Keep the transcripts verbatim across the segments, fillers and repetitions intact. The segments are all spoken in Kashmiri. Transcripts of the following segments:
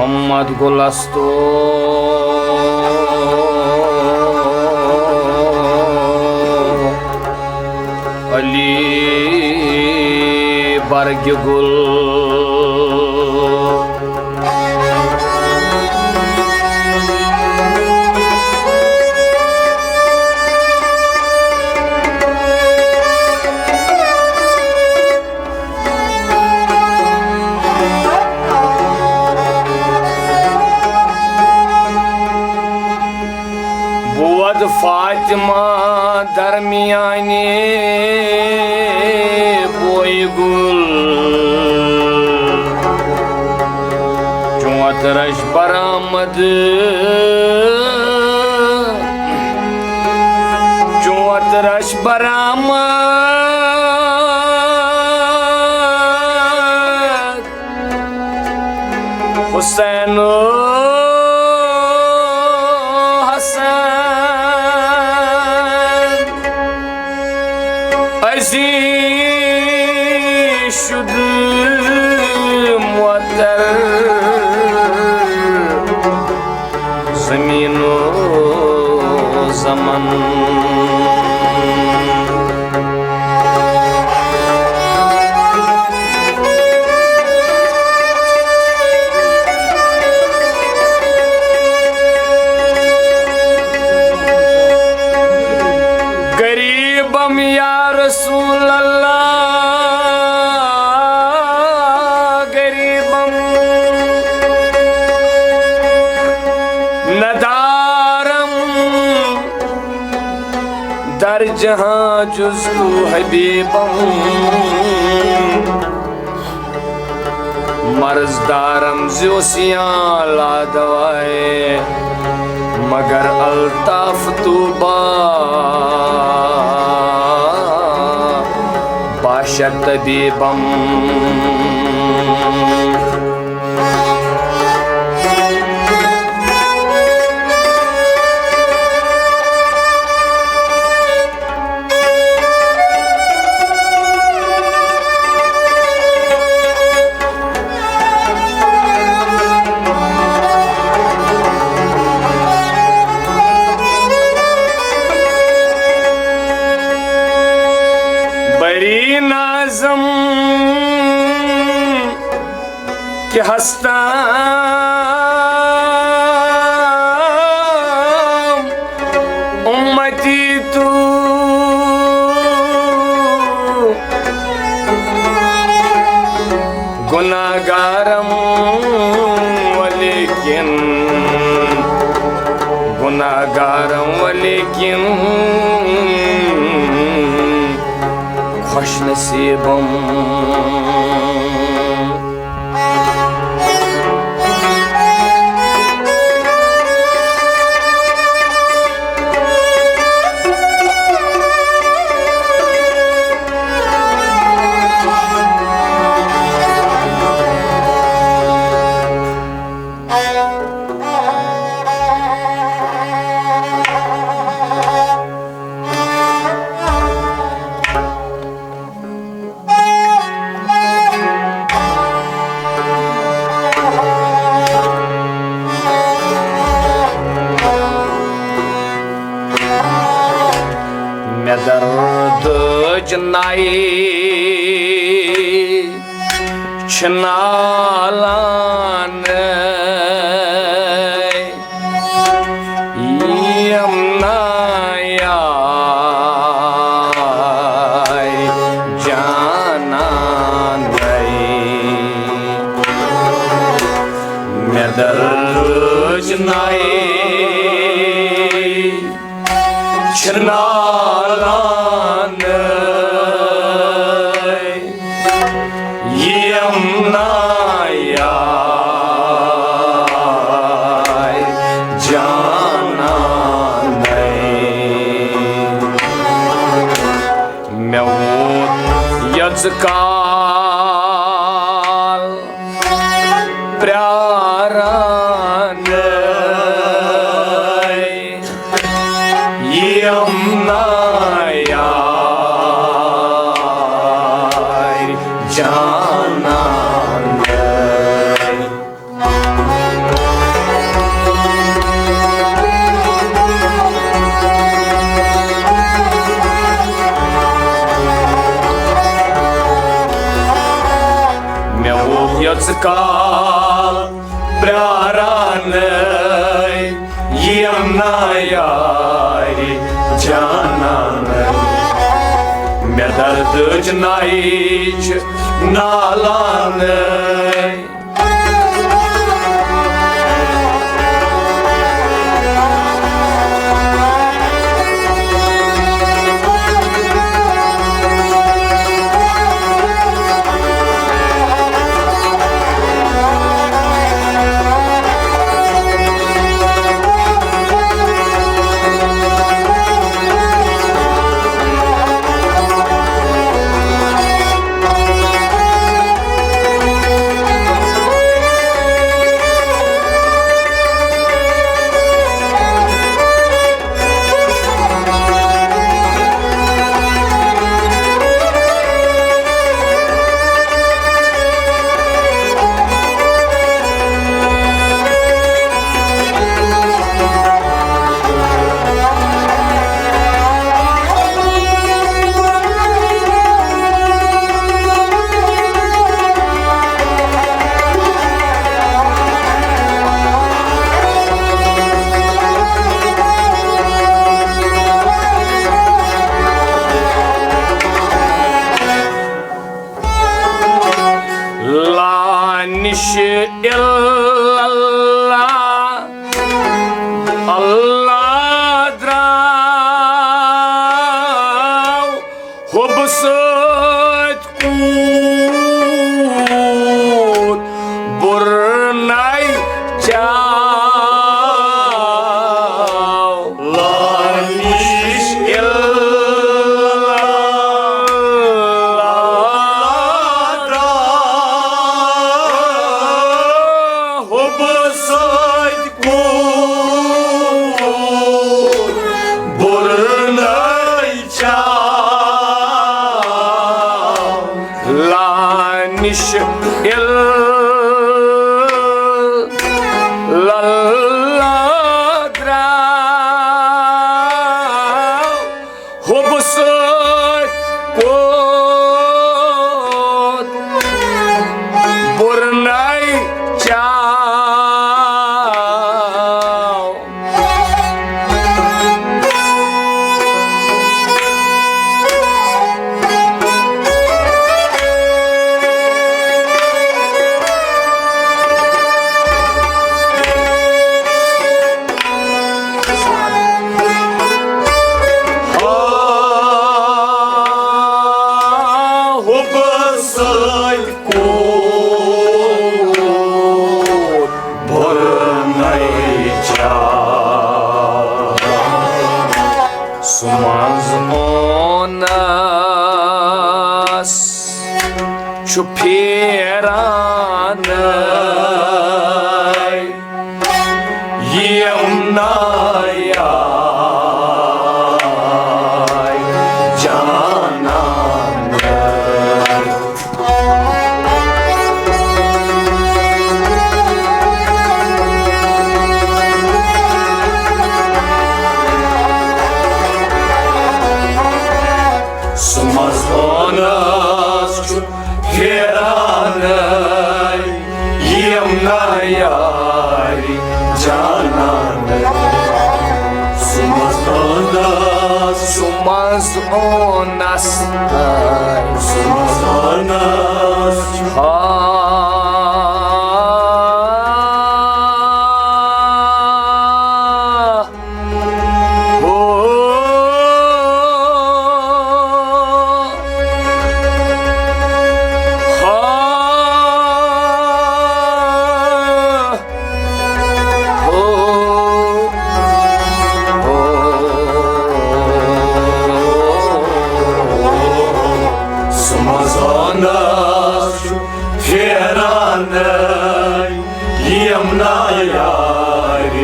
محمد گل استو، علی برگ گل۔ بود فاطمہ درمیانی بوئی گل، چونت رش برآمد، چونت رش برآمد۔ حسین و حسن، عزیز شد معطر زمین و زمان۔ غریبم یا رسول اللہ، غریبم ندارم در جہاں جز تو حبیبم۔ مرض دارم زیوسیاں لا دوائے، مگر الطاف طوبیٰ باشد طبیبم۔ بری نازم کہ ہستم امتی تو، گناہگارم ولیکن، گناہگارم ولیکن خوش نصیبم۔ مےٚ دردٕچ نَے چھِ نالان یِم نایارِ جانانَے۔ مےٚ دردٕچ نَے چھِ نالان یِم نایارِ جانانَے۔ مےٚ ووت یَژٕ کال پرٛاران یِم نایارِ جانانَے۔ مےٚ ووت یٔژ کال پیاران یِم نا یارِ جانان، مےٚ دردٕچ نَیہِ چھِ نالان۔ لا نِش الا اللہ، اللہ درٛاو حُبہٕ سۭتۍ کوٗت بُرنَے چاو۔ لا نِش الا اللہ درٛاو حُبہٕ سۭتۍ کوٗت بُرنَے چاو۔ لا نِش الا اللہ درٛاو حُبہٕ سۭتۍ کوٗت بُرنَے چاو۔ حُبہٕ سۭتۍ کوٗت بُرنَے چاو۔ سُہ منٛز اونَس چھُ پھیران یِم نا یارِ جانان۔ سُہ منٛز اونَس چھُ پھیران یِم نا یارِ جانان۔ سُہ منٛز اونَس، سُہ منٛز اونَس، سُہ منٛز اونَس۔ ہا۔ ہو۔ ہا۔ ہو۔ ہو۔ سُہ منٛز اونَس چھُ پھیران یِم نا یارِ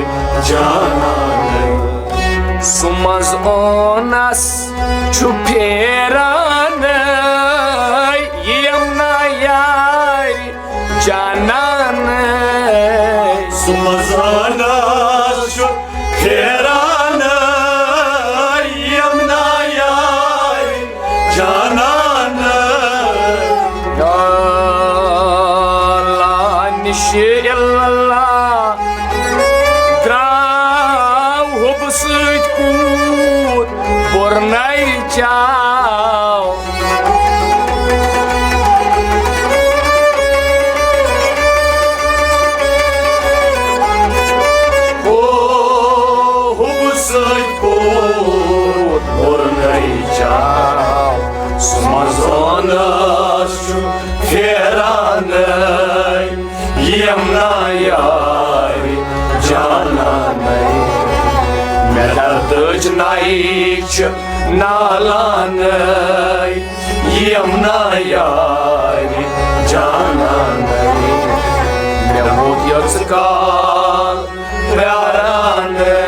جانان۔ سُہ منٛز اونَس چھُ پھیران یِم نا یارِ جانان۔ سُہ منٛز اونَس چھُ پھیران یِم نا یارِ جانان۔ شے الا اللہ، درٛاو حُبہٕ سۭتۍ کوٗت بُرنَے چاو۔ او حُبہٕ سۭتۍ کوٗت بُرنَے چاو، سُہ مزونس چھُ پھیرانٕے۔ یِم نا یارِ جانانَے، مےٚ دردٕچ نَے چھِ نالانَے۔ یِم نا یارِ جانانَے، مےٚ ووت یٔژ کال پیارانَے۔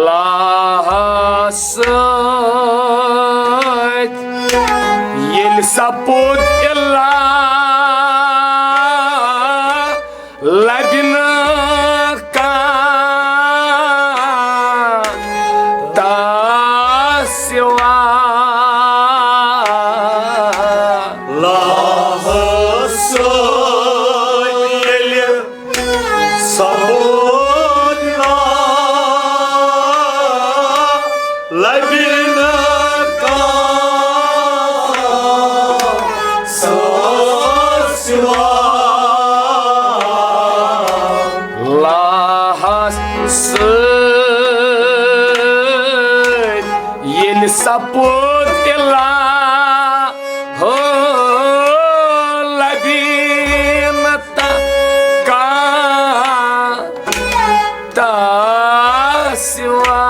لاہس سۭتۍ ییٚلہِ سپُد الا لبہِ نہٕ کانٛہہ تس سوا۔ لاہس سۭتۍ ییٚلہِ سپُد الا لبہِ نہٕ کانٛہہ سوا۔ لاہس سۭتۍ ییٚلہِ سپُد الا ہو لبہِ نہٕ تس کانٛہہ تس سوا۔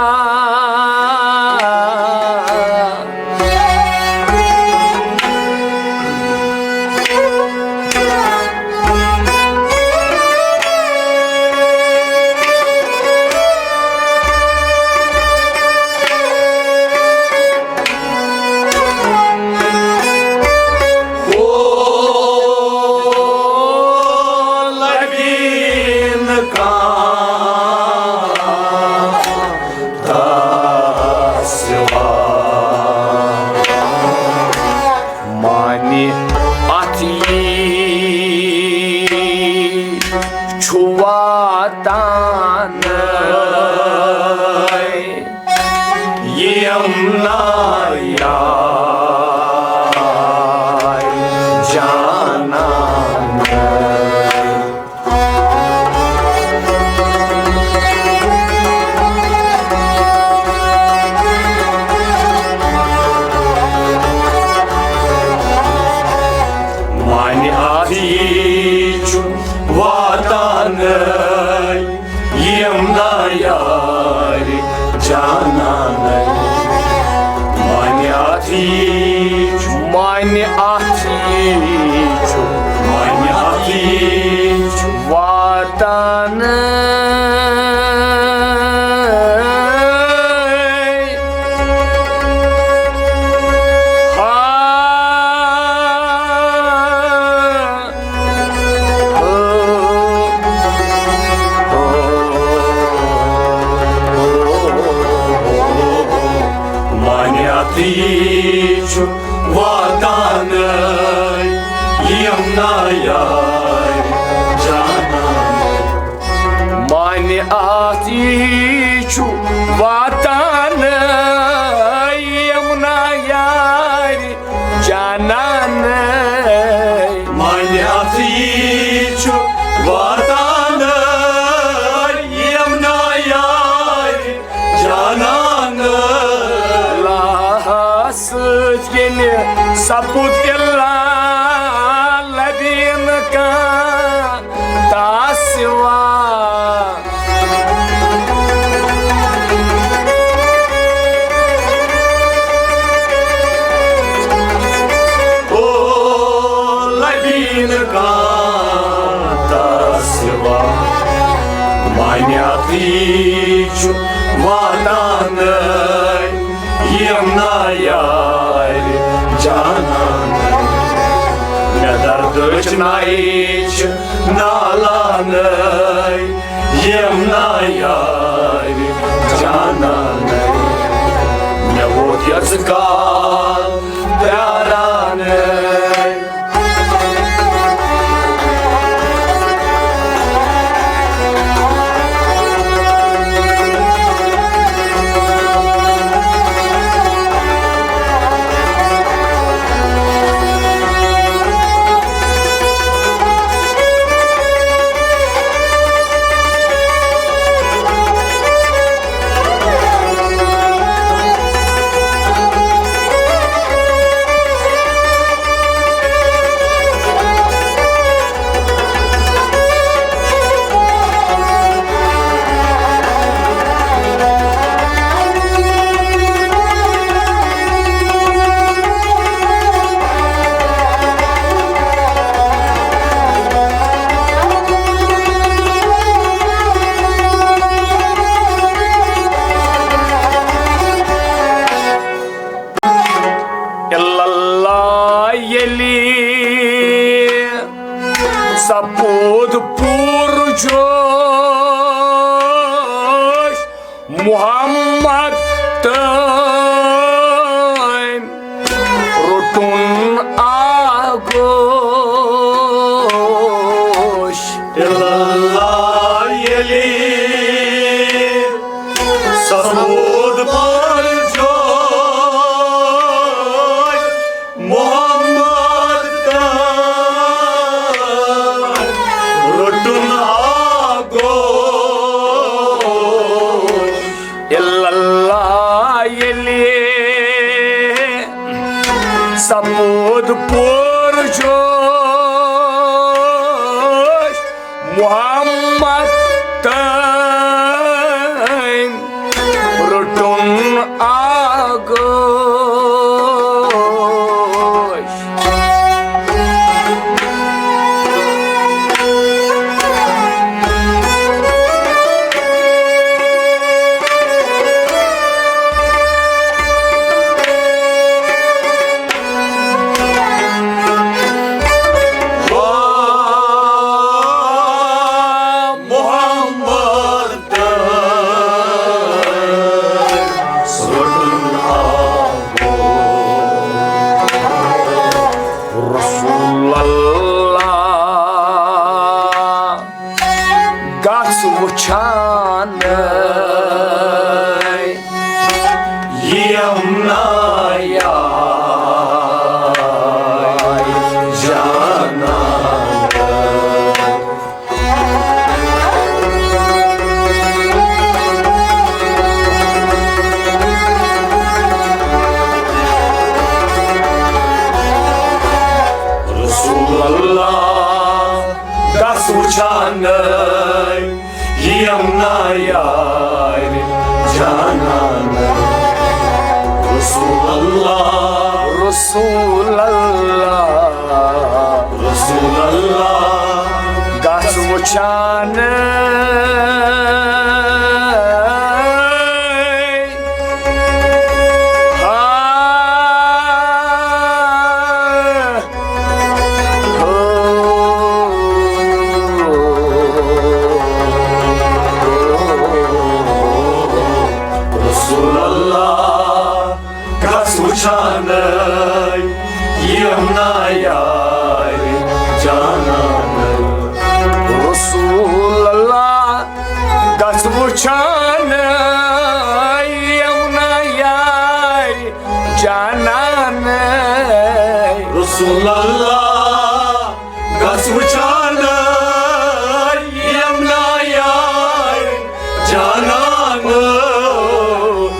او لبہِ نہٕ کانٛہہ تس سوا۔ معنی اتھ یی چھُ واتان یِم نا یار جانانَے۔ وۄنۍ اَتھ یی چھُ واتانٕے۔ یِم نا یارِ جانانٕے۔ وۄنۍ اَتھ یی چھُ، وۄنۍ اَتھ یی چھُ، وۄنۍ اَتھ یی چھُ واتانٕے۔ ہا۔ وۄنۍ اَتھ یی چھُ واتانٕے۔ یِم نا یارِ جانانٕے۔ وۄنۍ اَتھ یی چھُ واتانٕے۔ یِم نا ییٚلہِ سپُد الا لبیٖن کانٛہہ تاسوا۔ او لبیٖن کانٛہہ تاسوا۔ مانیاتٕے چھُ واتان یِم نا یارِ جانان۔ مےٚ دردٕچ نَے چھِ نالان یِم نا یارِ جانان۔ مےٚ ووت یَژٕ کال پیاران۔ الا اللہ ییٚلہِ سپُد پوٗرٕ جوش محمد تہٕ روٚٹُن آغوش۔ الا اللہ ییٚلہِ سپُد پوٗرٕ جوش محمد تہٕ روٚٹُن آغوش۔ الا اللہ ییٚلہِ سپُد پوٗرٕ جوش محمد تہٕ روٚٹُن آغوش۔ محمد رسول اللہ گژھ وُچھان یِم نا یار جانان۔ رسول اللہ گژھ وُچھان یِم نا یار جانان۔ رسول اللہ، رسول اللہ، رسول اللہ گژھ وُچھان۔ رسول اللہ گژھ وُچھان یِم نا یار جانان۔ رسول اللہ گژھ وُچھان یِم نا یار جانان۔ رسول اللہ گژھ وُچھان یِم نا یار جانان۔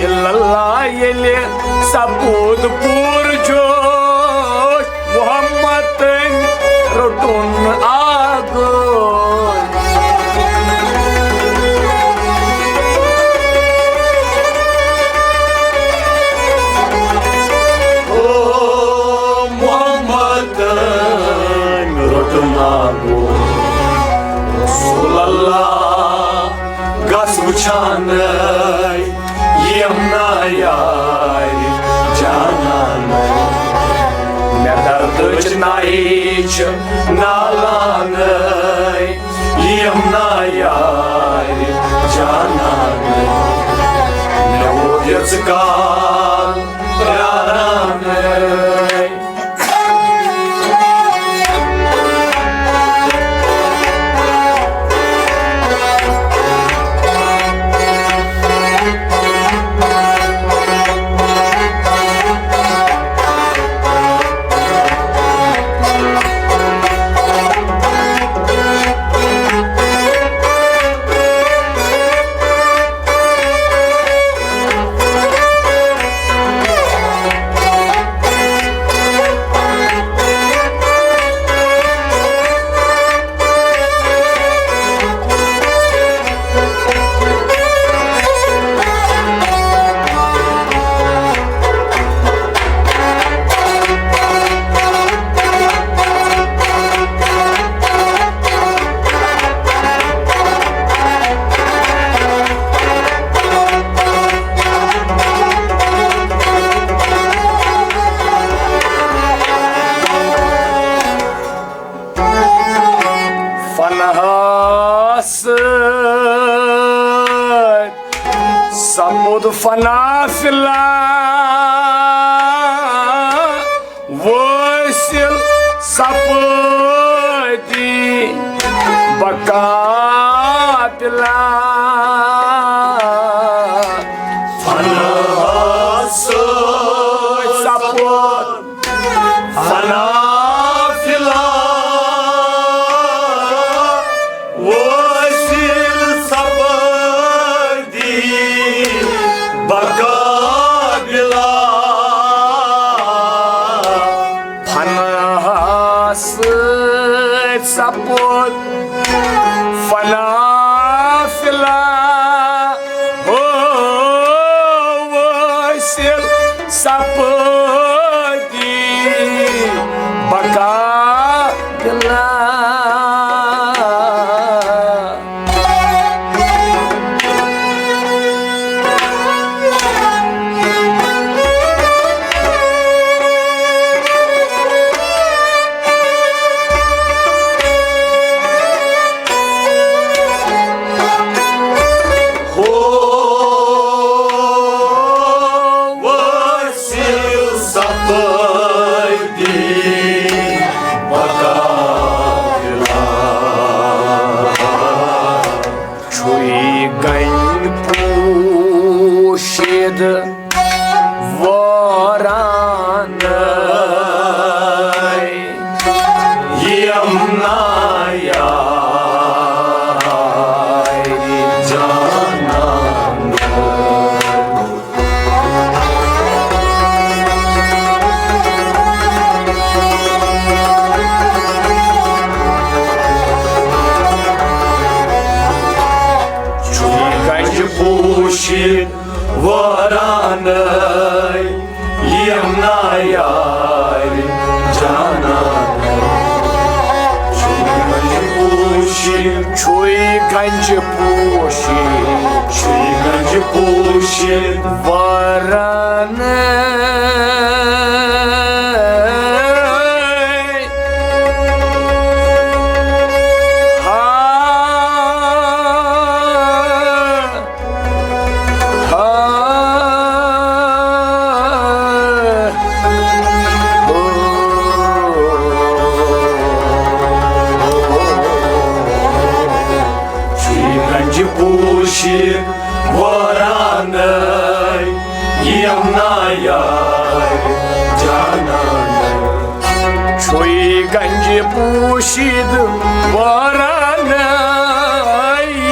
الا اللہ ییٚلہِ سپُد پوٗرٕ جوش محمد تٔمۍ روٚٹُن آگوش۔ او محمد تٔمۍ روٚٹُن آگوش۔ رسول اللہ گژھ وٕچھانے یِم نا یارِ جانان۔ مےٚ دردٕچ ناے چھِ نالان۔ یِم نا یارِ جانان۔ مےٚ ووت ییٖژ کال پرٛاران۔ فناہس سپُد فنا فلا وٲصِل سپٕدی بقا بلا۔ فناہس سپُد فنا فلا وٲصِل سپٕدی بقا بلا۔ فناہس سپُد فنا فلا ہو وٲصِل سپٕدی بقا بلا۔ ہو وٲصِل سپٕدی بقا بلا۔ چھُے گنج پوشیدٕ واران یِم نا یارِ جانان۔ چھُے گنج پوشیدٕ واران یِم نا یارِ جانان۔ چھُے گنج پوشیدٕ، چھُے گنج پوشیدٕ، چھُے گنج پوشیدٕ واران۔ ہا ہا، او، چھُے گنج پوشیدٕ واران یِم نا یارِ جانان۔ چھُے گنج پوشیدٕ واران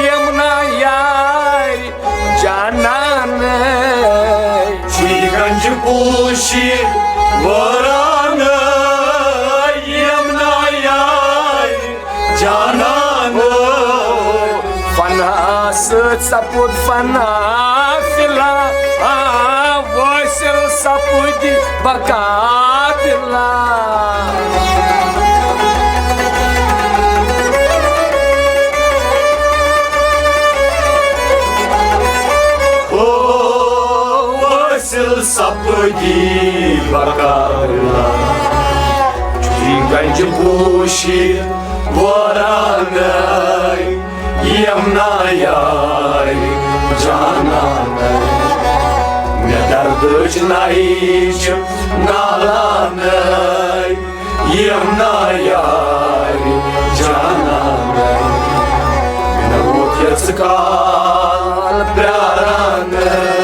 یِم نا یارِ جانان۔ چھُے گنج پوشیدٕ پوشی ورانہٕ یمنایہِ جانانہٕ۔ فنا سۭتۍ سپُد فنا فِلا، آ، وٲصِل سپُدِ بقا بِلا۔ او وٲصِل سپدی بقا بِلا۔ چھُے گنج پوشی ورانَے یمنایہِ جانانَے۔ مےٚ دردٕچ نَیہِ چھِ نالانَے یمنایہِ جانانَے۔ مےٚ ووت یَژٕ کال پیارانَے۔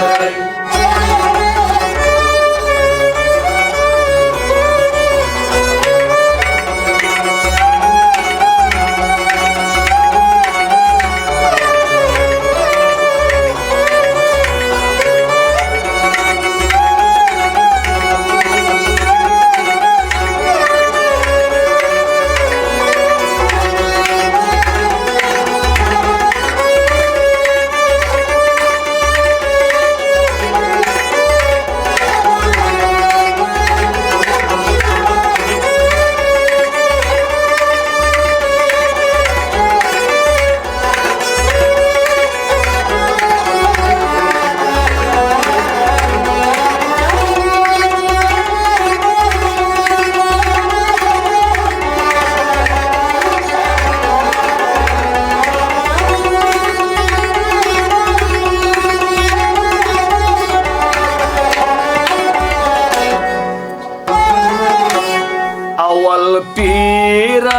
اول پیرس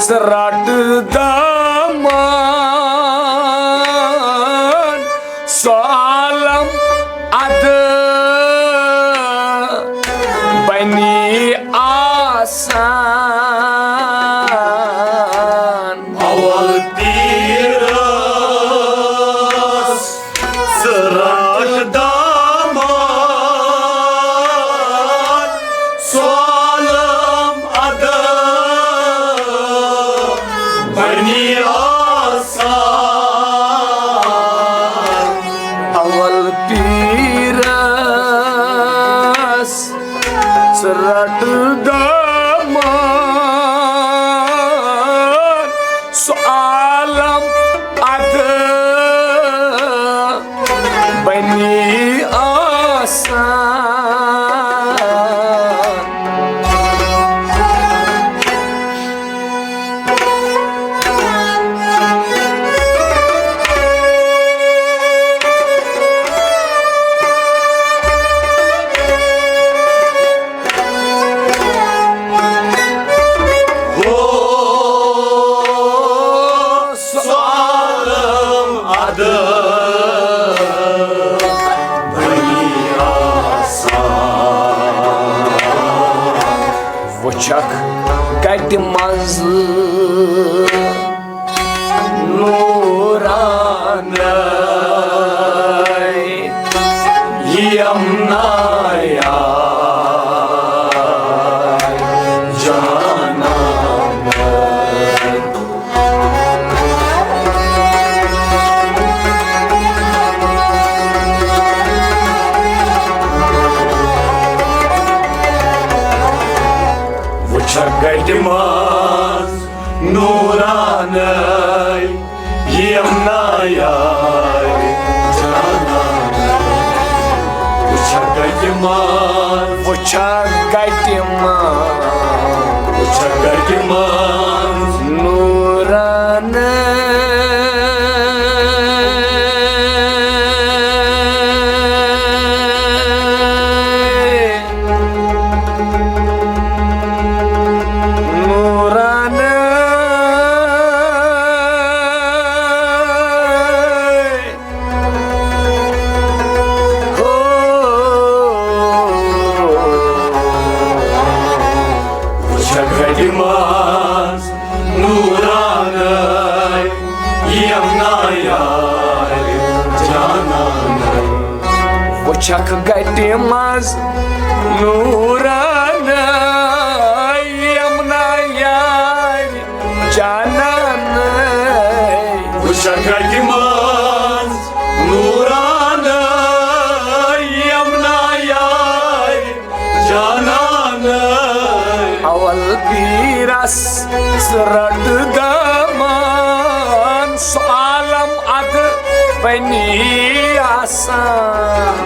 ژٕ رٹ دامان، سُہ عالم ادٕ بنی آسان۔ اول پیرس ژٕ رٹ دامان، سُہ عالم ادٕ بنی آسان۔ اول پیرس ژٕ رٹ دامان، سُہ عالم ادٕ بنی آسان۔ ہو سالم ادٕ بنی آسان۔ وٕچھکھ گٹہِ منٛز نورانَے یمنایہِ جانانَے۔ وٕچھکھ گٹہِ منٛز نورانَے یمنایہِ جانانَے۔ وٕچھکھ گٹہِ منٛز، وٕچھکھ گٹہِ منٛز، وٕچھکھ گٹہِ منٛز نورانَے۔ نورانَے۔ ہو۔ وٕچھکھ گٹہِ منٛز نورانَے۔ چھکھ گٹہِ منٛز نورانہٕ یمنا یارِ جانانہٕ۔ وٕچھکھ گٹہِ منٛز نورانہٕ یمنا یارِ جانانہٕ۔ اول پیرس رٹ دامان سُہ عالم ادٕ بنی آسان۔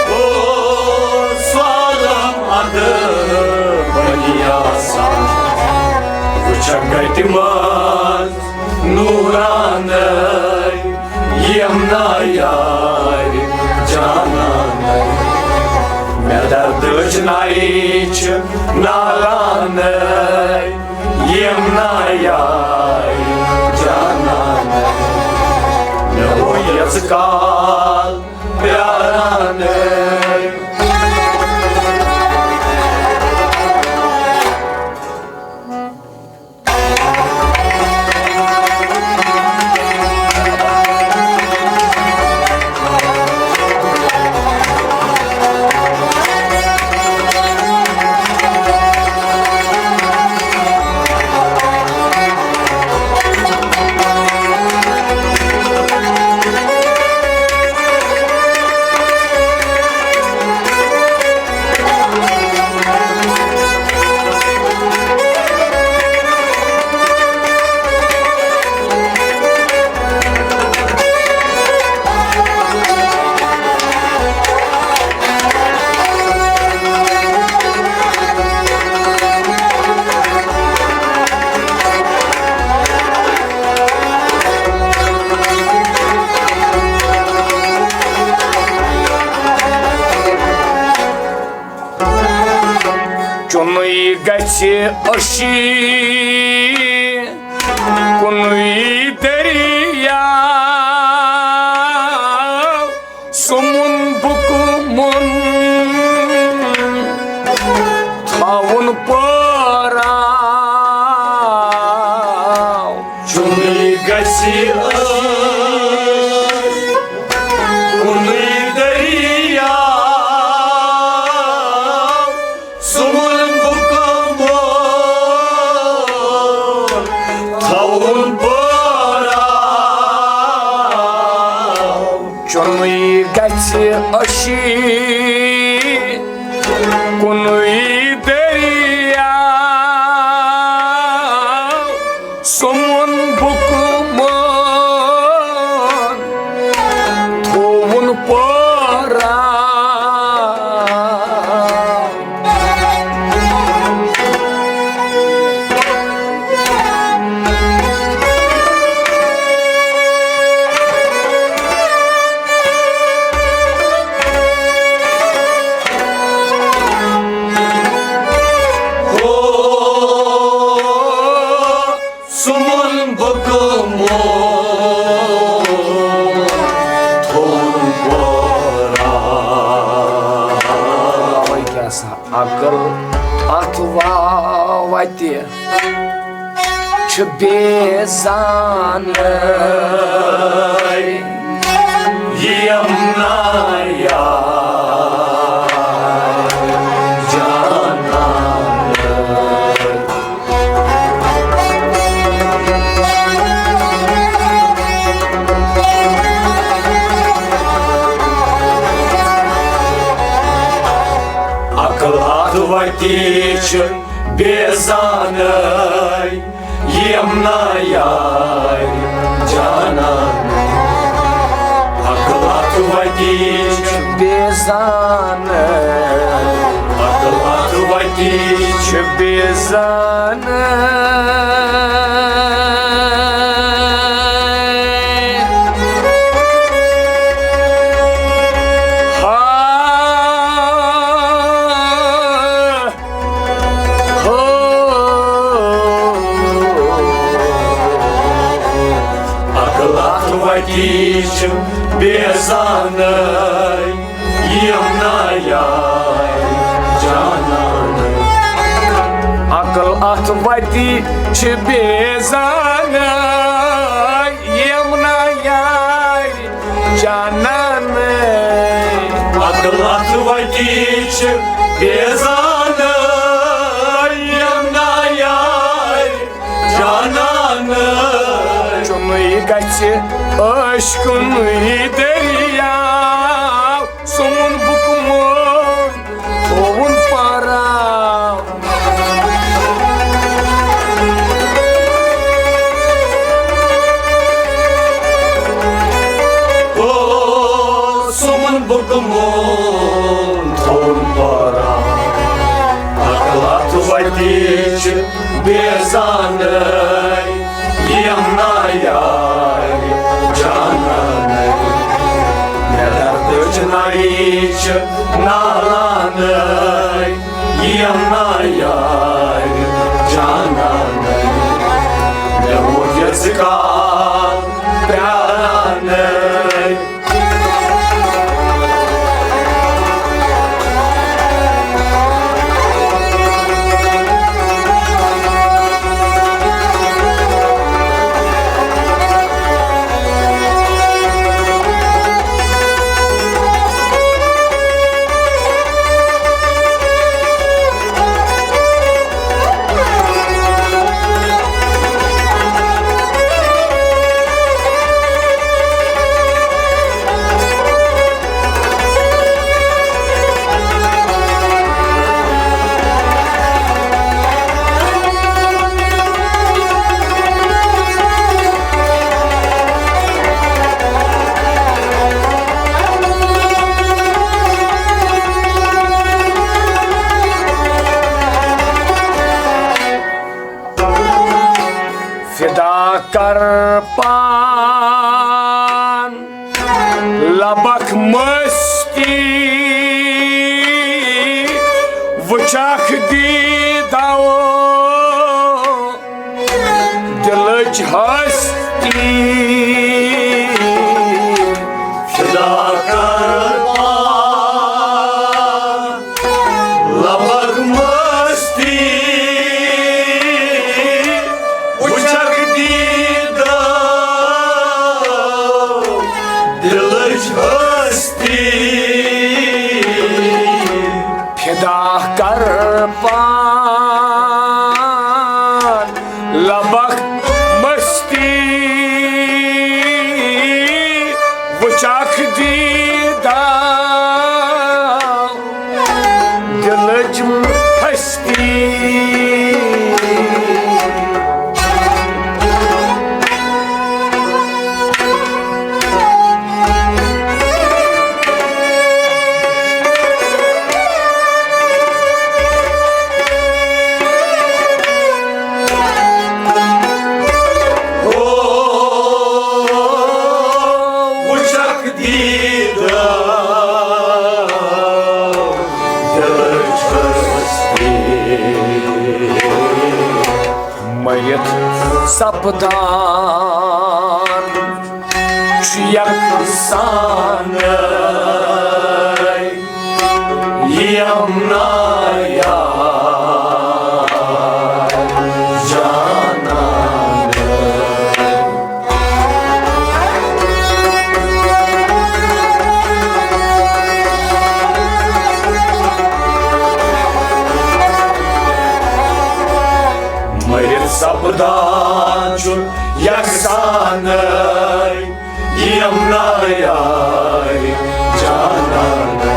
او سُہ عالم ادٕ بنی آسان۔ وٕچھکھ گٹہِ منٛز نورانہٕ یمنا یارِ جانانہٕ۔ مےٚ دردٕچ نَے چھِ نالانہٕ یمنا یارِ جانانہٕ۔ مےٚ گوٚو یٔژ کال پیارانہٕ۔ چُنُے گژھِ أچھی کُنُے دٔریاو، سُمُن بُکہٕ مُن تھاوُن پٲراو۔ چُنُے گژھِ أچھی کُنُے دٔریاو، سُمُن بُکہٕ مُن تھاوُن پٲراو۔ چُنُے گژھِ أچھی کُنُے دٔریاو، سُمُن بُکہٕ مُن تھووُن پٲراو۔ سُمُن بُکہٕ مُن تھوٚوُن پٲراو۔ وۄنۍ کیٛاہ سا عقل اَتھ وَتہِ چھِ بے زانٕے۔ یِم نا یار جانان۔ عقل اَتھ وَتہِ چھِ بے زانٕے۔ یِم نا یار جانان۔ عقل اَتھ وَتہِ چھِ بے زانٕے۔ عقل اَتھ وَتہِ چھِ بے زانٕے۔ ہا۔ ہو۔ عقل اَتھ وَتہِ چھِ بے زانٕے۔ یِم نا یار جانان۔ عقل اَتھ وتی چھِ بے زانٕے یِم نا یارِ جانانٕے۔ اَکہٕ لَتھ وتی چھِ بے زانٕے یِم نا یارِ جانانٕے۔ چُنٕے گژھِ عٲشقُنٕے دٔریاو، سون بُکہٕ مون تھووُن پراو۔ او سون بُکہٕ مون تھووُن پراو۔ اَکہٕ لَتھ وتی چھِ بے زانٕے یِم نا یارِ جانانٕے۔ مےٚ دردٕچ نَیہِ چھِ نالانٕے یِم نا یارِ جانانٕے۔ مےٚ ووت یَتھ کال پرٛارانٕے۔ فدا کر پان لبک مستی، وچھکھ دیداو دلچ ہستی۔ فدا کر پان لبک مستی، وچھکھ دیداو دلچ ہستی۔ فدا کر پان لبک مستی، وچھکھ دیداو دلچ ہستی۔ وچھکھ دیداو دلچ ہستی۔ مٔرِتھ سپدان چھُ یکسانَے یِم نا یار جانانَے۔ مٔرِتھ سپدان چھُ یکسانَے یِم نا یار جانانَے۔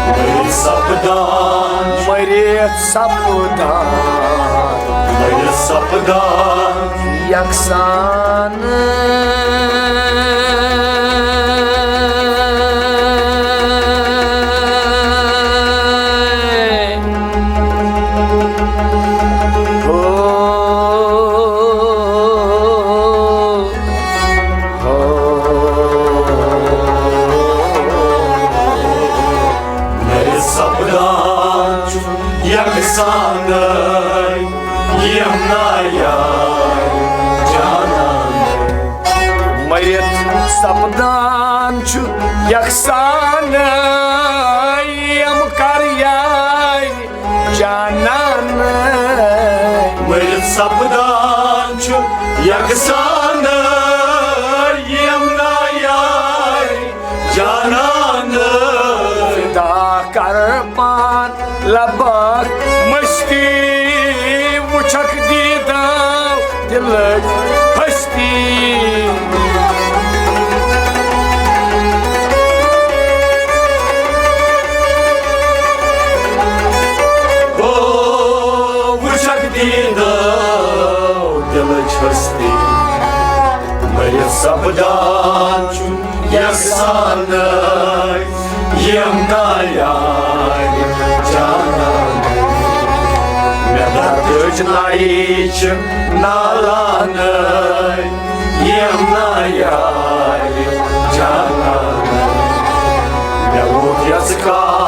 مٔرِتھ سپدان، مٔرِتھ سپدان، مٔرِتھ سپدان یکسان۔ مٔرِتھ سپدان چھُ یکسانَے یِم نا یار جانانَے۔ مٔرِتھ سپدان چھُ یکسانَے یِم کر یار جانانَے۔ سپدان چھُ یکسان یِم نایار جانان۔ فدا کرٕ پان لباک مستی، وٕچھکھ دیٖداو دِلٕچ ہستی۔ او وٕچھکھ دیٖداو دِلٕچ ہستی، مٔرِتھ سپدان چھُ یژھان یِم نایار جانان۔ مےٚ دردٕچ ناے چھِ نالان یِم نایار جانان۔ مےٚ ووت یژھ کال